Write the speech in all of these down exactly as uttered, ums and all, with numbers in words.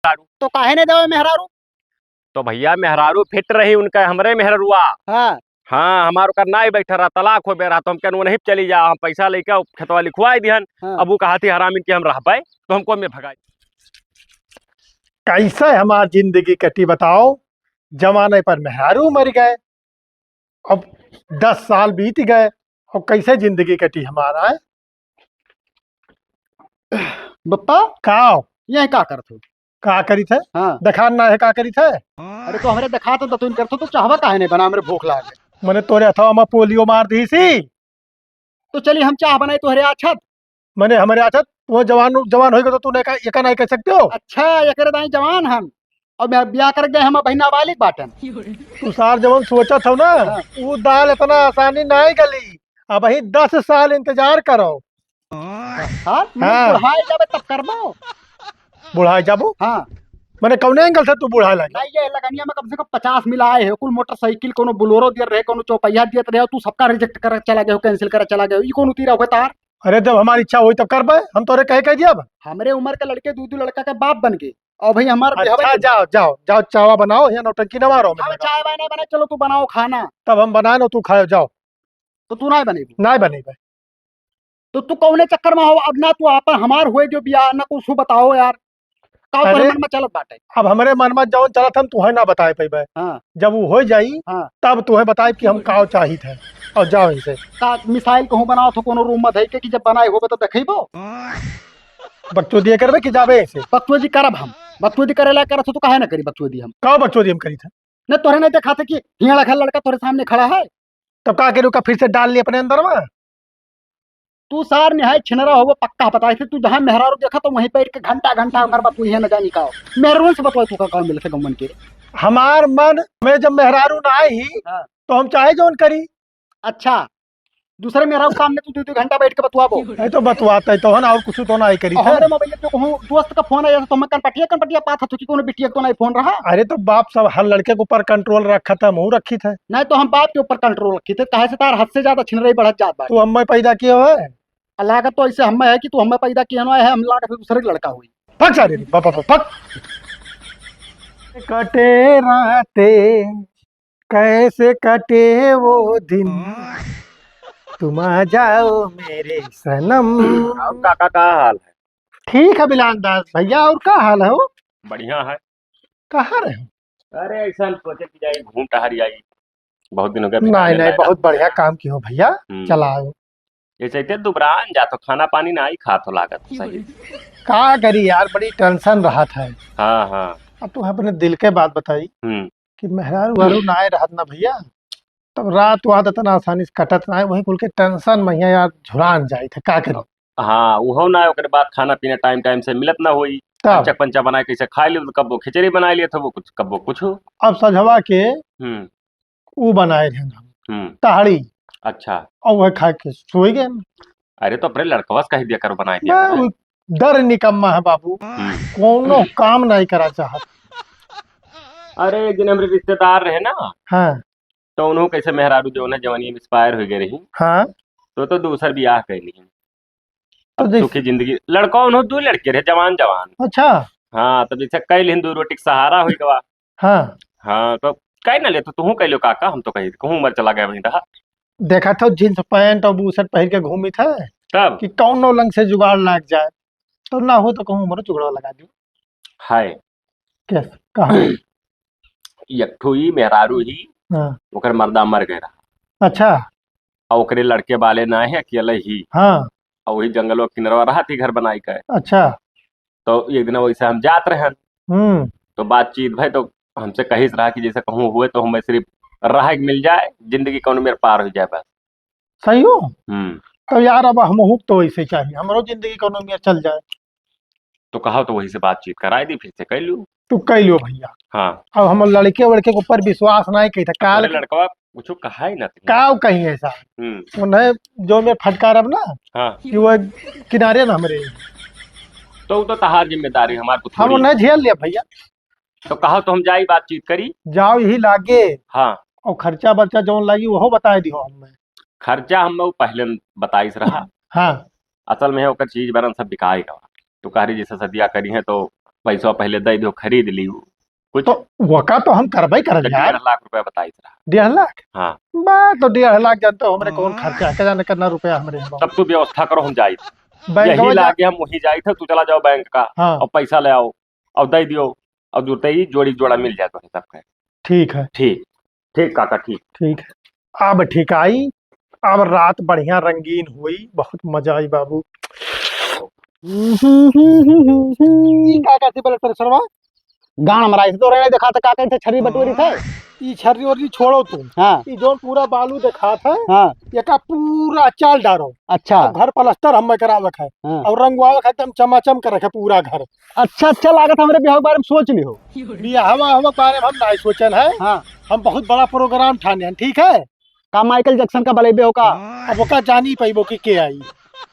मेहरारू। तो काहे नहीं देवे मेहरारू? तो भैया, मेहरारू फिट रही उनका, हमरे मेहररुआ। हाँ। हाँ, हमार ओकर नाई बैठा रहा, तलाक हो गया रहा, तो हम कहन, "वो नहीं, चली जा, हम पैसा लेके खेतवा लिखवाई दिहन।" हाँ। अब वो कहा थी, "हरामिन के हम रह पाए, तो हमको में भगाई।" कैसे हमार जिंदगी कटी बताओ? जवाने पर मेहरारू मर गए, अब दस साल बीत गए, अब कैसे जिंदगी कटी हमारा है? बप्पा, का हो? यह का करत हो? का करित है? हाँ। देखान ना है का करित है? अरे तो हमरे देखात तो तुम करत हो, तो चाहवा काहे नहीं बना, हमरे भूख लागे। मने तोरे हथवा में पोलियो मार दी सी। तो चली हम चाह बनाई तोहरे आछत। मने हमरे आछत, वो जवान, जवान होइगा तो तू नहीं का, एका नहीं कह सकते हो? अच्छा, एकरे दाई जवान हम। और मैं ब्याह कर गए, हम बहिना वाली बाटन। तू सार जवन सोचत हो ना, हाँ। वो दाल इतना आसानी नहीं गली। अब ही दस साल इंतजार करो। हाँ, मैं हाँ। बुढ़ाई जाबे तब करबो। बुढ़ाई जाबो? हाँ। मने कौने एंगल से तू बुढ़ाए लागे? नहीं, ये लगनिया में कम से कम पचास मिलाए है, कुल मोटरसाइकिल, कोनो बोलेरो दियर रहे, कोनो चौपहिया दियर रहे, तू सबका रिजेक्ट कर चला गए हो, कैंसिल कर चला गए हो, ई कौन उतीरा हुआ तार? अरे, जब हमारी इच्छा होई तब करबे, हम तोरे कहे कह दिया अब। हमरे उम्र के लड़के दू दू लड़का के बाप बन गए, और भाई हमार अच्छा, बिहाव जाओ, जाओ, जाओ, चावा बनाओ, यहाँ नौटंकी न मारो, हम चाय वाय नहीं बनाए, चलो तू बनाओ खाना। तब हम बनाए ना, तू खाओ, जाओ। तो तू नहीं बनेबी? नहीं बनेबे। तो तू कौने चक्कर में हो? अब ना तू आपन हमार हुए जो बियाह, ना कुछ बताओ यार, का तोहरे अरे, मन में चलत बाटे? अब हमरे मन में जौन चलत हम तुहे ना बताए पइबे। हाँ। जब वो हो जाई, हाँ। तब तुहे बताए कि हम का चाहित है। और जाओ इसे। का मिसाइल कहूँ बनाओ तो कोनो रूम में धइ के कि जब बनाए होबे तो देखइबो? बकचोदी करबे कि जाबे इसे? बकचोदी करब हम। बकचोदी करे ला करत हो तो काहे ना करी बकचोदी हम? का बकचोदी हम करी था? न तोहरे नहीं देखात है कि हियाड़ा घर लड़का तोहरे सामने खड़ा है? तब का करी, ओका फिर से डाल ली अपने अंदर में? तू सार निहाय छिनरा होबो, पक्का बताए थे। तू जहाँ मेहरारू देखा तो वहीं बैठ के घंटा घंटा ओकर बतुइहे न जानी का हो। मेहरारू से बतवाए तू का काम मिले थे गमन के। हमार मन में जब मेहरारू ना आई, हाँ। तो हम चाहे जौन करी। अच्छा, दूसरे मेहरारू सामने तू दू दू घंटा बैठ के बतवाबो। नहीं तो बतवाते तो है ना, और कुछ तो ना ही करी और थे। हमरे मोबाइल पे कहूँ दोस्त का फोन आया तो मैं कनपटिया कनपटिया पात था कि कोनो बिटिया को नहीं फोन रहा। अरे तो बाप सब हर लड़के के ऊपर कंट्रोल रखा था, मुँह रखी थे। नहीं तो हम बाप के ऊपर कंट्रोल रखी थे, काहे से तार हद से ज्यादा छिनरई बढ़त जात बा। तू हमें पैदा किया है? लागत तो ऐसे हमें है कि तू हमें पैदा किया ना है, हम लागत है दूसरे के लड़का हुई। पक सारे रे, बाप, बाप, पक। कटे राते, कैसे कटे वो दिन, तुम आ जाओ मेरे सनम। और काका, का हाल है? ठीक है बिलान दास भैया, और का हाल है हो? बढ़िया है। कहाँ रहे हो? अरे, ऐसा हम सोचे कि जाई घूम टहर आई, बहुत दिन हो गए, नहीं, नहीं, बहुत बढ़िया काम की हो भैया, हम्म। चला आओ। ये चलते दुबरान जात हो, खाना पानी ना ही खात हो लागत सही। का करी यार, बड़ी टेंशन रहत है। हाँ, हाँ। अब तू अपने दिल के बात बताई हम्म। कि मेहरारू उहरारू ना आए रहत ना भैया, तब रात वात इतना आसानी से कटत ना है, वही कुल के टेंशन में हियाँ यार झुरान जाई थे, का करी? हाँ, उहो ना, ओकरे बाद खाना पीना टाइम टाइम से मिलत ना होई। तब? अंचा पंचा बनाए कैसे खाए लियो, तो कब्बो खिचड़ी बनाए लिए थे वो कुछ, कब्बो कुछ। अब सझवा के हम्म। ऊ बनाए रहे हम। हम्म। तहड़ी। अच्छा। और वह खा के सोई गए। अरे तो अपने लड़कवा से कह दिया करो, बनाए दिया मैं करो। उ दर निकम्मा है बाबू। हम्म। कोनो काम नहीं करा चाहत। अरे एक दिन हमरे रिश्तेदार रहे ना। हाँ। तो उन्हों कैसे मेहरारू जो है जवानी में एक्सपायर हो गए रही। हाँ। तो, तो दूसर बियाह कैली। तो अब देख सुखी जिंदगी। लड़का उन्हों दो लड़के रहे, जवान जवान। अच्छा। हाँ, तब जैसे कई लेन दो रोटी के सहारा हो गवा। हाँ। हाँ, तो कह ना ले, तो तू कह लो काका, हम तो कही, कहूँ उम्र चला गया वहीं रहा। देखा था जींस पैंट और बुशर्ट पहन के घूमी था तब? कि कौनो लंग से जुगाड़ लाग जाए, तो ना हो तो कहूँ उम्र जुगाड़ लगा दो। हाय। कैसे? कहाँ? एक ठो ही मेहरारू ही, हाँ। ओकर मर्दा मर गए रहा। अच्छा। और ओकरे लड़के वाले ना है, अकेले ही। हाँ। और वही जंगल किनरवा रहा थी घर बनाई का। अच्छा। तो एक दिन वैसे हम जात रहन। हम्म। तो बातचीत भाई तो हमसे कहिस रहा कि जैसे कहूँ हुए तो हमें सिर्फ रह के मिल जाए, जिंदगी कौन मेरे पार हो जाए बस। सही हो? हम्म। तो यार अब हमहू तो वैसे चाहिए, हमरो जिंदगी कौनो में चल जाए। तो कहा तो वही से बातचीत कराई दी, फिर से कह लू। तू कह लियो भैया। हाँ। अब हम लड़के वड़के के ऊपर विश्वास नहीं कही था। काल अरे लड़कवा कुछ कहा ही ना था। का कहीं ऐसा? हम्म। उन्हें जो मैं फटकारब ना, हाँ। कि वो किनारे ना हमरे। तो वो तो तहार जिम्मेदारी, हमार कुछ हम थोड़ी। उन्हें झेल लिया भैया। तो कहा तो हम जाई बातचीत करी। जाओ यही लागे। हाँ। और खर्चा बर्चा जौन लागी वो बताए दियो हमें। खर्चा हम वो पहले बताइस रहा। हाँ। असल में ओकर चीज बरन सब बिकाए गवा। तो कह रही जैसे सदिया करी है तो पैसा पहिले दइ दियो, खरीद लियो। कुछ तो वका तो हम करबे करब तो यार। डेढ़ लाख रुपया बताइत रहा। डेढ़ लाख? हाँ। बा, तो डेढ़ लाख जानते हो हमरे कौन खर्चा है, का जाने कितना रुपया हमरे यहाँ। तब तू व्यवस्था करो, हम जाइत। बैंक यही में जा- लागे हम वहीं जाइत है, तू चला जाओ बैंक का हाँ। और पैसा ले आओ और दइ दियो और जुड़ते ही जोड़ी जोड़ा मिल जाए तो सबके। ठीक है। ठीक, ठीक काका, ठीक। ठीक है। अब ठीक आई, अब रात बढ़िया रंगीन हुई, बहुत मजा आई बाबू। ई का कहती बले तेरे सरवा? गान मराई से तो रहने देखा था, का कहते छर्री बटोरी थे? ई छर्री ओर्री छोड़ो तुम। हाँ। ई जोन पूरा बालू देखा था, हाँ। एका पूरा चाल डारो। अच्छा। अब घर पलस्तर हम करावे है हाँ। और रंगवावे है एकदम चमाचम कर रखे पूरा घर। अच्छा, अच्छा लागत हमरे बियाह के बारे में सोच लिहो। बियाहवा हवा के बारे में हम नाई सोचन है। हाँ। हम बहुत बड़ा प्रोग्राम ठाने हैं, ठीक है? का माइकल जैक्सन का बलेबे हो का? अब ओका जानी पाइबो कि के आई।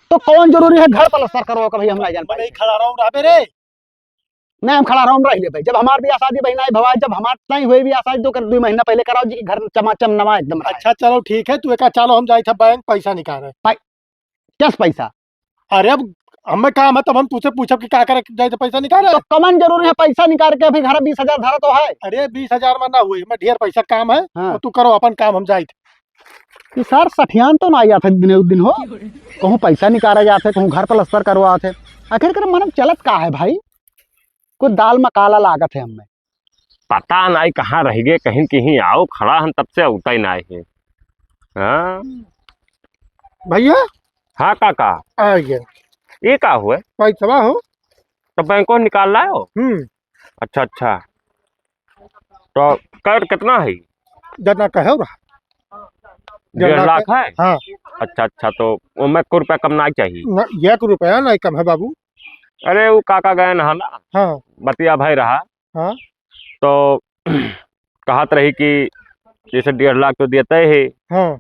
तो कौन जरूरी है घर पलस्तर करो का भाई, हम ना जान पाए। बड़े खड़ा रहो रहबे रे। नहीं, हम खड़ा रहो, हम रह लेबे। जब हमार बियाह शादी बहिना है भवा, जब हमार नहीं हुए बियाह शादी तो कर दो महीना पहले कराओ जी, घर चमाचम नवा एकदम रहे। अच्छा चलो ठीक है, तू एका चलो हम जाइत है बैंक पैसा निकाले। कैस पैसा? अरे अब हमें काम है, तब हम तुझसे पूछब कि का करे जाए तो पैसा निकाले। तो कमन जरूरी है पैसा निकाल के? अभी घर बीस हजार धरा तो है। अरे बीस हजार में ना हुई, हमें ढेर पैसा काम है। हाँ। तो तू करो अपन काम, हम जाइत। ये सार सठियान तो ना आया था दिन उस दिन हो, कहूँ पैसा निकाला जात है, कहूँ घर पलस्तर करवात है। आखिर कर मनम चलत का है भाई? कुछ दाल में काला लागत है हमें। पता नाई कहाँ रह गए, कहीं कहीं आओ खड़ा हन, तब से उतई नाई है। हाँ? भैया? हाँ काका। आ गया। ये का हुआ? पैसवा हो। तो बैंको निकाल लायो? हम्म। अच्छा, अच्छा। तो कर कितना है? जितना कहे रहा। डेढ़ लाख है? हाँ। अच्छा, अच्छा, तो वो में को रुपया कम ना चाहिए? ना, एक रुपया नहीं कम है बाबू। अरे, वो काका गए ना, ना? हाँ। बतिया भाई रहा। हाँ। तो कहत रही कि जैसे डेढ़ लाख तो देते ही, हाँ।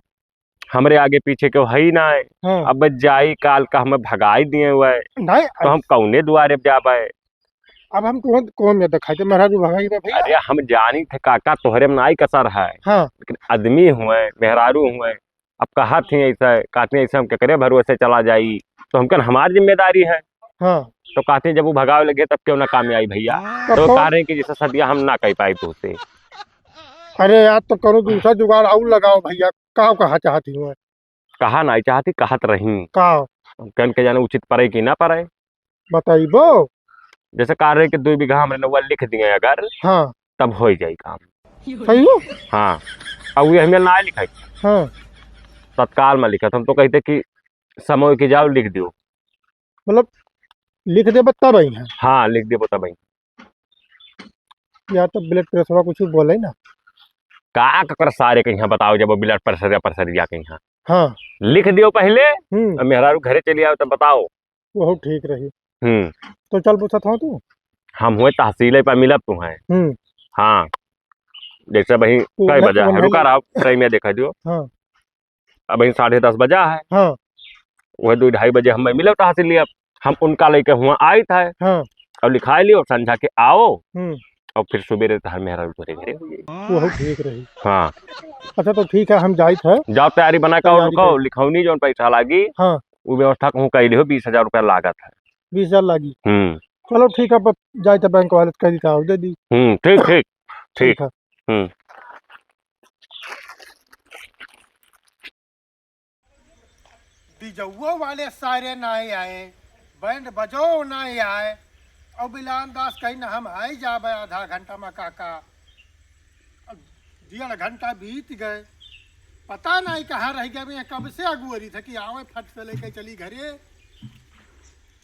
हमरे आगे पीछे केहू है ही ना है। हाँ। अब जाई काल का हमें भगाई दिए हुए, नहीं, तो हम कौने दुआरे जाबे? अब हम तुहन कौन में दिखाई दे, मेहरारू भगाई बा भैया? अरे, हम जानी थे काका, तोहरे में नाई कसर है। हाँ। लेकिन आदमी हुए, मेहरारू हुए, अब कहत ही ऐसा, कहते हैं ऐसे हम केकरे भरोसे चला जाई, तो हमकन हमार जिम्मेदारी है। हाँ। तो कहते हैं जब वो भगावे लगे तब क्यों ना काम में आई भैया। तब तो कौन? कह रहे हैं कि जैसे सदिया हम ना कह पाई तुझसे। अरे यार, तो करो दूसरा जुगाड़ और लगाओ भैया, का कहा चाहती हूँ? कहा नाई चाहती, कहत रही। का? कन के जाने उचित पड़े कि ना पड़े। बताइबो? जैसे कह रहे कि दो बीघा हमरे नौवा लिख दिए अगर, हाँ। तब हो जाई काम। सही हो? हाँ। अब ये हमें ना लिखाई। हाँ। तत्काल में लिखत, हम तो कहते कि समय के जाओ लिख दियो। मतलब लिख देबो तब आई है? हाँ, लिख देबो तब आई। या तो blood pressure कुछ बोले ना। का ककर सारे के यहाँ बताओ, जब blood pressure या pressure या के यहाँ। हाँ। लिख दियो पहले, हम्म। अब मेहरारू घरे चली आओ तब बताओ। वहू ठीक रही। हम्म। तो चल पूछत हो तू? हम हुए तहसील पर मिलब तू हैं। हम्म। हाँ। जैसे अभी तू कई बजा है? रुका रहा, time में देखा दियो। हाँ। अबहीं साढ़े दस बजा है। हाँ। वह दो ढाई बजे हम मिलब तहसील, अब हम उनका लेके हुआ आइत है। हाँ। और लिखाई लियो, संझा के आओ। हम्म। और फिर सुबेरे तहर मेहरारू तोरे घरे हो जाई। वहू ठीक रही। हाँ। अच्छा तो ठीक है, हम जाइत है। जाओ तैयारी बना के और तैयारी रुको, कर। लिखौनी जौन पैसा लागी, हाँ। वो व्यवस्था कहूँ कई लियो, बीस हजार रुपया लागत है। बीस हजार लागी? हम्म। चलो ठीक है, अब जाइत है बैंक वाले से कह दी था, दे दी। हम्म, ठीक, ठीक, ठीक। ठीक है। हम्म। डीजउओ वाले सारे नाई आए, बैंड बजो नाई आए, और बिलान दास कहीं ना हम आई जाबे आधा घंटा में काका। अब डेढ़ घंटा बीत गए, पता नाई कहाँ रह गए। मैं कब से अगुअरी था कि आवे फट से लेके चली घरे।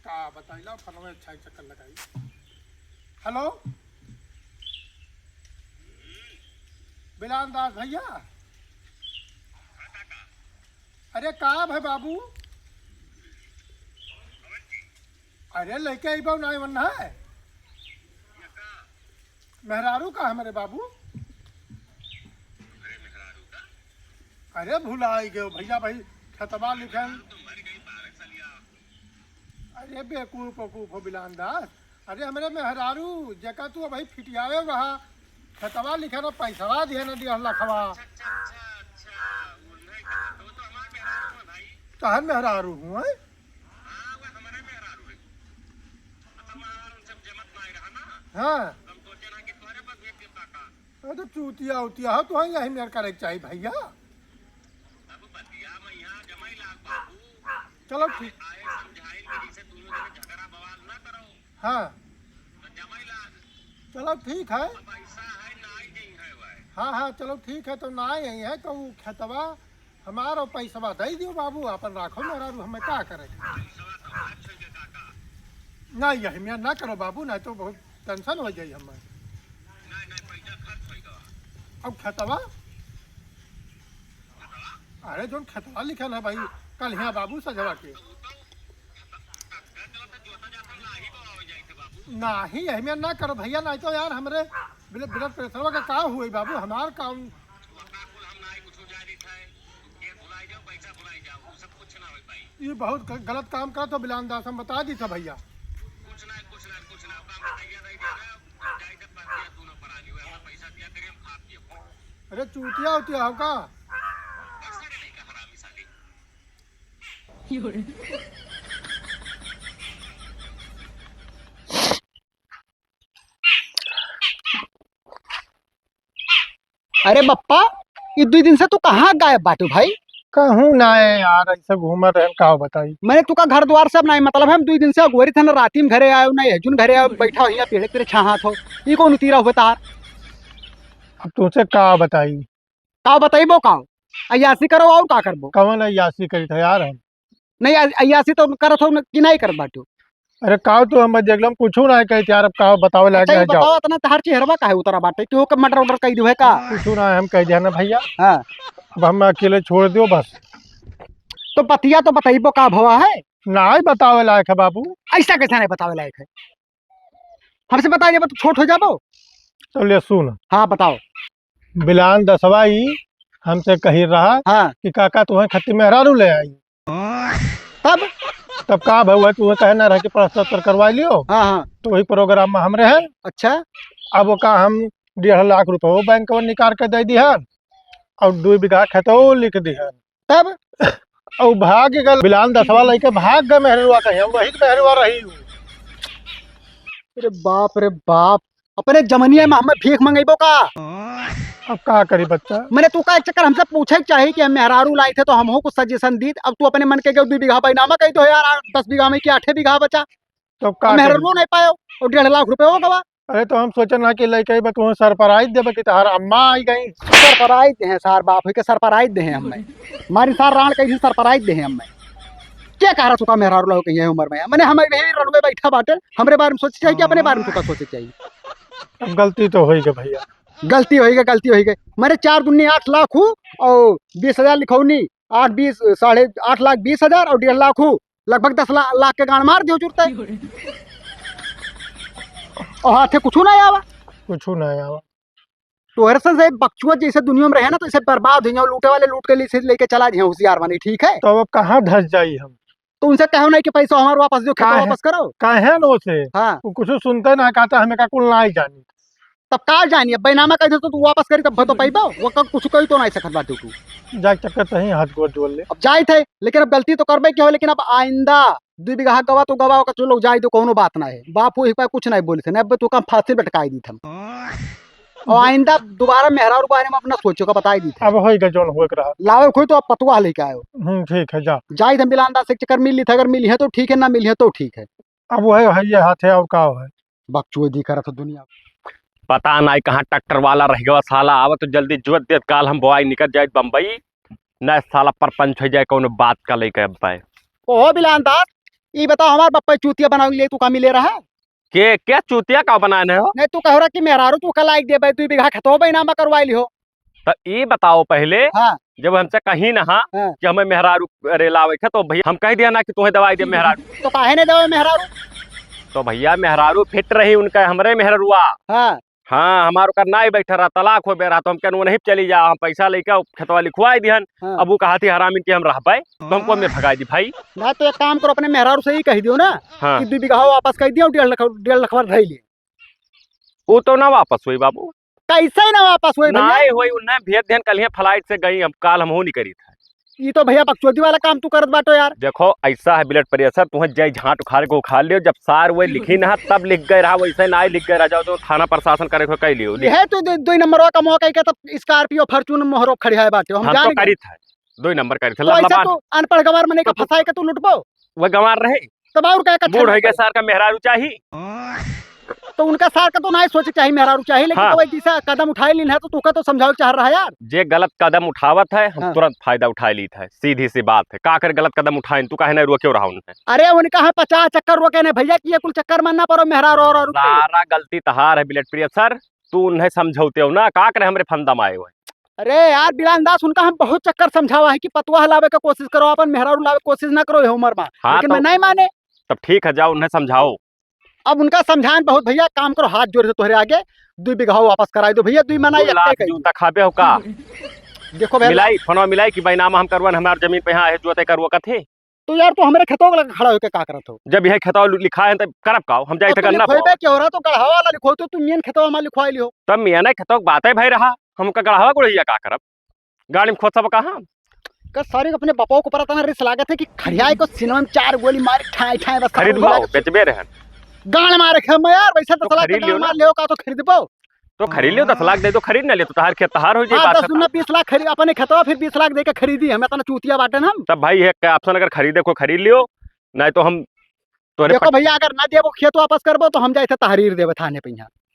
का बताइला, फोनवे अच्छा ही चक्कर लगाई। हेलो, बिलान दास भैया, अरे का भे बाबू, अरे लेके अइबो नाई वन्ना है। मेहरारू का हमरे बाबू? अरे भुलाई गयो भैया, भाई खेतवा लिखन। अरे बेवकूफ वकूफ हो बिलान दास, अरे हमरे मेहरारू जेका तू अबही फिटियावे रहा, खेतवा लिखन, पैसवा दिहे न दिया लखवा। तहन मेहरारू हुए? हाँ। हम सोचे ना कि तोहरे पर भेज देब काका। अरे तो चूतिया उतिया हो, तो यही मेर करे के चाही भैया। अब बतिया में यहाँ जमाई लाग बाबू। चलो ठीक। आए समझाइल कि जैसे दोनों जने झगड़ा बवाल ना करो। हाँ। तो जमाई लाग। चलो ठीक है। अब ऐसा है, ना आई गई है वह। हाँ, हाँ, चलो ठीक है, तो ना आई है तो वो खेतवा हमारो पैसवा दे दियो बाबू, अपन राखो मेहरारू, हमें का करे? ना, यही में ना करो बाबू, नहीं तो बहुत टेंशन हो जाई हमें। अब खेतवा, अरे जोन खेतवा लिखल है भाई, कल यहाँ बाबू सजवा के। नाही, यही में ना करो भैया, नहीं तो यार हमरे ब्लड, ब्लड प्रेशरवा का का हुई बाबू, हमार काम। ये बहुत ग-, गलत काम करत हो बिलान दास, हम बता दी था भैया। अरे चूतिया उतिया हो का? अरे बप्पा, ई दुई दिन से तू कहाँ गायब बाटू भाई? कहूँ ना है यार, ऐसे घूमत रहन, का बताई? मैंने तुका घर द्वार सब नहीं, मतलब हम दुई दिन से अगोरी थे ना, राती में घरे आयो ना, एजुन घरे आयो, बैठा हो यहाँ पेड़ तेरे छाहात हो, ई कौन उतीरा हुआ तार? अब तुझसे का बताई? का बताइबो का? अय्यासी करो और का करबो? कवन अय्यासी करी था यार हम? नहीं, अ-, अय्यासी तो करत हो न, कि नहीं करत बाटू? अरे का तू हम देख लो, हम कुछू ना कही यार, अब का बतावे लायक अच्छा, ये है, जाओ। बताओ, इतना तहार चेहरवा काहे उतरा बाटे? केहू के मर्डर वर्डर कई दियो है का? कुछू ना, हम कह दिया ना भैया। हाँ। अब हम अकेले छोड़ दियो बस। तो बतिया तो बताइबो का भवा है? नहीं बतावे लायक है बाबू। ऐसा कैसा नहीं बतावे लायक है? हमसे बता देबो तो छोट हो जाबो। तो ले सुन। हाँ, बताओ। बिलान दसवा ई हमसे कही रहा हाँ। कि काका तुम्हें खत्ती मेहरारू ले आई। तब? तब का भउआ, तुम्हें कहे ना रहा कि प्लास्टर उस्तर करवा लियो। हाँ, हाँ। तो वही प्रोग्राम में हम रहे। अच्छा। अब ओका हम डेढ़ लाख रुपये वो बैंक में निकाल के दे दिहन और दो बीघा खेतो लिख दिहन। तब? और भाग गल, बिलान दसवा लइके भाग गए मेहरुआ कहीं, हम वही के मेहरुआ रही हूँ। अरे बाप रे बाप, अपने जमनिया में हमें भीख मंगेबो का? अब का करी बच्चा? मैंने तू का एक चक्कर हमसे पूछे के चाही कि हम मेहरारू लाई थे तो हमहू कुछ सजेशन दीत। अब तू अपने मन के गयो दुई बीघा बैनामा कही दो यार, आ, दस बीघा में कि आठे बीघा बचा। तो अब का करी? मेहरारू नहीं पायो और डेढ़ लाख रुपये हो गवा। अरे तो हम सोचन ना कि लइके बा तू सरप्राइज देबे कि तहार अम्मा आई गई। सरप्राइज दे हैं सार, बाप है के सरप्राइज दे हैं हमें। मारी सार राण कही सरप्राइज दे हैं हमें। क्या कह रहा तुका मेहरारू लो कहीं है उम्र में? मैंने हमें यही रणवे बैठा बाटे, हमरे बारे में सोचे चाहिए कि अपने बारे में तुका सोचे चाहिए? अब गलती तो होई गई भैया। गलती होई गई, गलती होई गई। मैंने चार दूनी आठ लाख हूँ और बीस हजार लिखौनी, आठ बीस, साढ़े आठ लाख बीस हजार और डेढ़ लाख हूँ, लगभग दस ला-, लाख के गांड मार दियो चुरता है। और हाथे कुछ ना आवा। कुछ ना आवा। तोहरे से, से बकचुआ जैसे दुनिया में रहे ना, तो इसे बर्बाद हो जाओ, लूटे वाले लूट के लिए इसे लेके चला जाए, होशियार बने, ठीक है? तो अब कहाँ धस जाई हम? तो उनसे कहो नहीं कि पैसा हमारे वापस दो, खेत काहे? वापस करो। काहे न उसे? हाँ। वो कुछ सुनते ना, कहता हमें का कुल ना ही जानी। तब का जानी, अब बैनामा कह दे तो तू वापस करी, तब तो पैबो, वो क-, कुछ कही तो नहीं सकत बाटे तू। जाए चक्कर तो ही हाथ गोड़ जोड़ ले। अब जाए थे, लेकिन अब गलती तो करबे के हो, लेकिन अब आइंदा दुई बीघा गवा तो गवा, ओकर चलो जाए दो, कोनो बात ना है। बाप वही पर कुछ नहीं बोले थे, नहीं अब तो का फांसी लटकाई दी हम। और आइंदा दोबारा मेहरारू बारे में अपना सोचो का बताई दी थे। अब होई का जौन होए के रहा। लावे कोई तो अब पतुआ लेके आयो। हम्म, ठीक है, जा। जाए थे मिलान दास से एक चक्कर मिल ली थे, अगर मिली है तो ठीक है, ना मिली है तो ठीक है। अब वो है, है ये हाथ है और का है? बकचोदी करत हो दुनिया। पता नहीं कहाँ ट्रैक्टर वाला रह गया साला, आवत तो जल्दी जोत देत, काल हम बोआई निकल जाए बम्बई, न साला परपंच हो जाए कौनो बात का लेके अब पाए। ओहो बिलान दास, ई बताओ हमार बप्पा चूतिया बनावे के लिए तू का मिले रहा? के, क्या चूतिया का बनाए हो? नहीं तू कह रहा कि मेहरारू तू का लाइक देबे, दुई बीघा खेतवा बैनामा करवाई लिहो। तो ई बताओ पहले, हाँ। जब हमसे कही ना हाँ, हाँ। कि हमें मेहरारू अरे लावे के, तो भैया हम कह दिया ना कि तुम्हें दवाई दे मेहरारू। तो काहे नहीं देवे मेहरारू? तो भैया मेहरारू फिट रही उनका, हमरे मेहरुआ। हाँ। हाँ, हमार ओकर नाई बैठा रहा, तलाक हो बे रहा, तो हम कहन वो नहीं चली जा, हम पैसा लेके खेतवा लिखवाई दिहन। हाँ। अब वो कहा थी हरामिन कि हम रहबे, तो हमको हमें भगाई दी भाई। ना तो एक काम करो, अपने मेहरारू से ही कह दियो ना हाँ। कि दुई बीघा वापस कह दियो, डेढ़ लाख, डेढ़ लाख भर धई ले। वो तो ना वापस हुई बाबू। कैसे ना वापस हुई भैया? नहीं हुई, उन्हें भेज देन, कल ही फ्लाइट से गई, हम काल हम हो नहीं करी था। ई तो भइया बकचोदी वाला काम तू करत बाटो यार। देखो, ऐसा है blood pressure, तुहें जय झांट उखाड़ के उखाड़ लियो। जब सार वही लिखी ना, तब लिख गए रहा, वैसे ना लिख गए रह जाओ, जो थाना प्रशासन करे को कह लियो। लिख। यह तो दो, दो नंबर का मौका है, तब Scorpio, Fortuner मोहरो खड़ी है बाटे, हम हम जान तो गए। करित है, दो नंबर करित है, तो ऐसे लबलबान। तो अनपढ़ गंवार मने का तो फंसाए के तू लुटबो? वह गंवार रहे। तब और का, का बूढ़ है, सार का मेहरारू चाही। तो उनका सार का तो ना सोचे चाही मेहरारू चाही, लेकिन हाँ। तो वही जैसा कदम उठाए लीन है, तो तुका तो समझावे चाह रहा है यार। जे गलत कदम उठावत है, हम हाँ। तुरंत फायदा उठा लीत है, सीधी सी बात है। का कर गलत कदम उठाइन, तू काहे ना रोके रहा उन्हें? अरे उनका है पचास चक्कर रोके ने भइया, कि ये कुल चक्कर में ना पड़ो मेहरारू और, और सारा गलती तहार है blood pressure, तू उन्हें समझौते हो ना, का करे हमरे फंदा में आए हुए। अरे यार बिलान दास, उनका हम बहुत चक्कर समझावा है कि पतवाह लावे का कोशिश करो, अपन मेहरारू लावे कोशिश ना करो ये उम्र में। हाँ, लेकिन तो मैं नहीं माने। तब ठीक है, जाओ उन्हें समझाओ। अब उनका समझान बहुत भइया, काम करो, हाथ जोड़ से तोहरे आगे, दुई बीघा वापस कराई दो भइया, दुई मना दो एक लाख कही। जूता खाबे हो का? देखो भइया। मिलाई, फोनवा मिलाई कि बैनामा हम करवन, हमार जमीन पे यहाँ है, जोते का रोकत है। तो यार, तू हमरे खेतवा के लगे खड़ा होके का करत हो? जब यह खेतवा लि-, लिखा है, तब करब का? हम जाए और थे तू गन्ना लिखोइबे बोआब। के हो रहा, तो गढ़वा वाला लिखो, तो तू मेन खेतवा में लिखवाई लियो। तब मेन खेतवा के बातें भई रहा, हमका गढ़वा गुड़हिया का करब? गाड़ी में खोद सब कहाँ? का सारे अपने बपाओ के ऊपर इतना रिस लागत है कि खड़ियाए को सिनेमा में चार गोली मार, ठाए, ठाए, बस खरीद हाँ, तो सुन ना, बीस लाख खरीद, अपने खेतवा फिर बीस लाख दे के खरीदी। हम इतना चूतिया बाटे ना हम। तब भाई, एक option अगर ना दिए, वो खरीद ना लियो,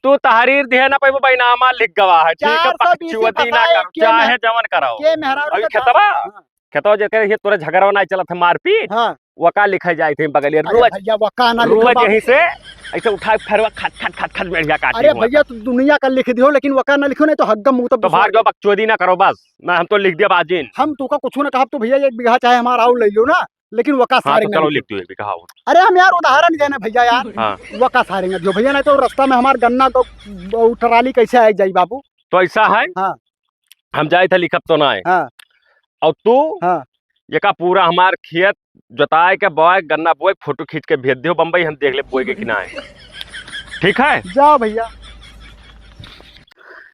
तो तहार खेत तहार हो जाई, पाछुआ दिन ना करो, चाहे जवन करो। तब भाई, एक option अगर ना दिए, वो खेतवा, हाँ। खेतवा जेकर ये तोरे झगड़वा ना चलत है, मारपीट, हाँ। वका लिखाई जाए थे बगलिया। अरे रुआ, भैया, वका ना लिखो रुआ बाबू। यहीं से ऐसे उठा के फरवा खट, खट, खट, खट मेढ़िया काटी अरे हुआ। भैया, तू दुनिया का लिख दियो, लेकिन वका ना लिखो, नहीं तो हग्गा मुंह तो तो भाग जाओ, बकचोदी ना करो बस। ना, हम तो लिख दिया बाजिन। हम तूका कुछ ना कहब, तू भैया एक बीघा चाहे हमारा और ले लियो ना, लेकिन वका हाँ, सारे तो ना चलो लिखो। लिख दियो एक बीघा और। अरे हम यार उदाहरण देने भैया यार। हाँ। वका सारे ना जो भैया, नहीं तो रास्ता में हमार गन्ना को, वो ट्राली कैसे आ जाई बाबू? तो ऐसा है, हाँ। हम जाए थे लिखब तो ना है। हाँ। और तू हाँ। ये का पूरा हमार खेत जोताए के, बोए, गन्ना बोए, फोटो खींच के भेज दियो बम्बई, हम देख ले बोए के कि ना है। ठीक है? जाओ भैया,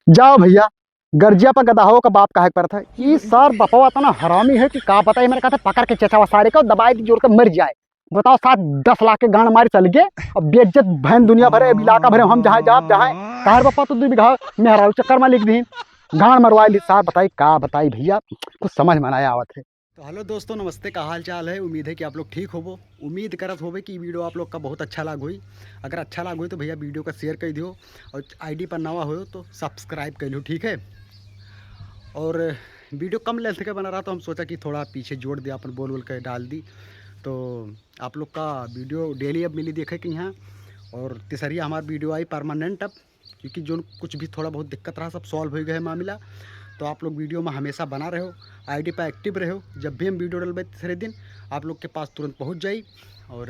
जाओ भैया, गर्जिया पर गदहाओ का बाप काहे के परत है? ई सार बपवा इतना हरामी है कि का बताई, मेरे कहते पकड़ के चेचवा सारे का दबाए दी, जोर के मर जाए। बताओ, सात दस लाख के गांड मारी चल गए, अब बेइज्जत भैन दुनिया भरे, अब इलाका भरे, हम जहाँ जाब, जहाँ तहार बापा तो दू बीघा मेहरारू चक्कर में लिख दी, गांड मरवाए ली। सार बताई, का बताई भैया, कुछ समझ में ना आवत है। तो हेलो दोस्तों, नमस्ते, का हाल चाल है? उम्मीद है कि आप लोग ठीक होबो। उम्मीद करत होबे कि वीडियो आप लोग का बहुत अच्छा लाग होई। अगर अच्छा लाग होई तो भैया वीडियो का शेयर कर दियो, और आईडी पर नवा हो तो सब्सक्राइब कर लो, ठीक है? और वीडियो कम लेंथ के बना रहा, तो हम सोचा कि थोड़ा पीछे जोड़ दिया, अपन बोल बोल के डाल दी। तो आप लोग का वीडियो डेली अब मिली देखे के यहाँ। और तीसरिया हमार वीडियो आई परमानेंट अब, क्योंकि जो कुछ भी थोड़ा बहुत दिक्कत रहा, सब सॉल्व हो गए है मामला। तो आप लोग वीडियो में हमेशा बना रहो, आईडी पर एक्टिव रहो। जब भी हम वीडियो डलबे तीसरे दिन आप लोग के पास तुरंत पहुँच जाई। और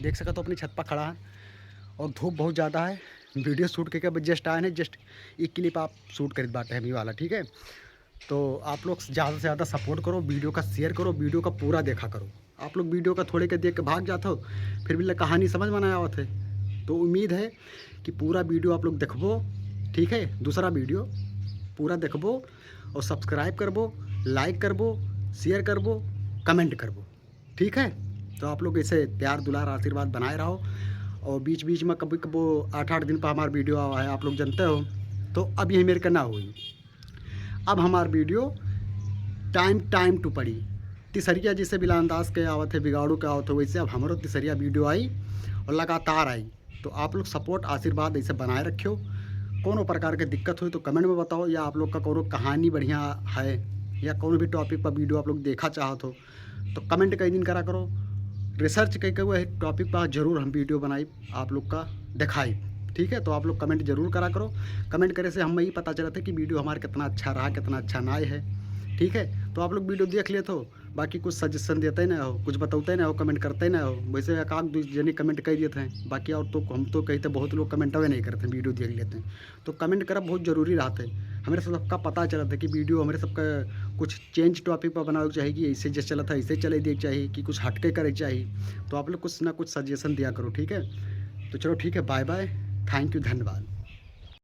देख सकत हो अपनी छत पर खड़ा है और धूप बहुत ज़्यादा है। वीडियो शूट करके अब जस्ट आए हैं, जस्ट एक क्लिप आप शूट करित बाटे हम ये वाला, ठीक है? तो आप लोग ज़्यादा से ज़्यादा सपोर्ट करो, वीडियो का शेयर करो, वीडियो का पूरा देखा करो। आप लोग वीडियो का थोड़े के देख के भाग जात हो, फिर भी कहानी समझ में ना आवत है। तो उम्मीद है कि पूरा वीडियो आप लोग देखबो, ठीक है? दूसरा वीडियो पूरा देखबो और सब्सक्राइब करबो, लाइक करबो, शेयर करबो, कमेंट करबो, ठीक है? तो आप लोग ऐसे प्यार, दुलार, आशीर्वाद बनाए रहो। और बीच बीच में कभी कबो आठ आठ दिन पर हमार वीडियो आवा है, आप लोग जानते हो। तो अब यही मेरे का ना हुई, अब हमार वीडियो टाइम टाइम टू पड़ी। तीसरिया जैसे बिलान दास के आवत है, बिगाड़ू के आवत है, वैसे अब हमरो तीसरिया वीडियो आई और लगातार आई। तो आप लोग सपोर्ट, आशीर्वाद ऐसे बनाए रखियो। कोनो प्रकार के दिक्कत होई तो कमेंट में बताओ, या आप लोग का कोनो कहानी बढ़िया है या कोनो भी टॉपिक पर वीडियो आप लोग देखा चाहत हो तो कमेंट कई दिन करा करो। रिसर्च कई के वही टॉपिक पर जरूर हम वीडियो बनाई, आप लोग का दिखाई, ठीक है? तो आप लोग कमेंट जरूर करा करो। कमेंट करे से हमें ही पता चलत है कि वीडियो हमारा कितना अच्छा रहा, कितना अच्छा ना है, ठीक है? तो आप लोग वीडियो देख लेते हो, बाकी कुछ सजेशन देते ना हो, कुछ बताते ना हो, कमेंट करते ना हो। वैसे एक आध दो जने कमेंट कर देते हैं, बाकी और तो हम तो कही तो बहुत लोग कमेंटवे नहीं करते हैं, वीडियो देख लेते हैं। तो कमेंट करब बहुत जरूरी रहत है। हमरे सबका पता चलत है कि वीडियो हमरे सबका कुछ चेंज टॉपिक पर बनावे के चाही, कि ऐसे जैसे चलत है ऐसे चले दिए के चाही, कि कुछ हटके करे के चाही। तो आप लोग कुछ ना कुछ सजेशन दिया करो, ठीक है? तो चलो ठीक है, बाय बाय, थैंक यू, धन्यवाद।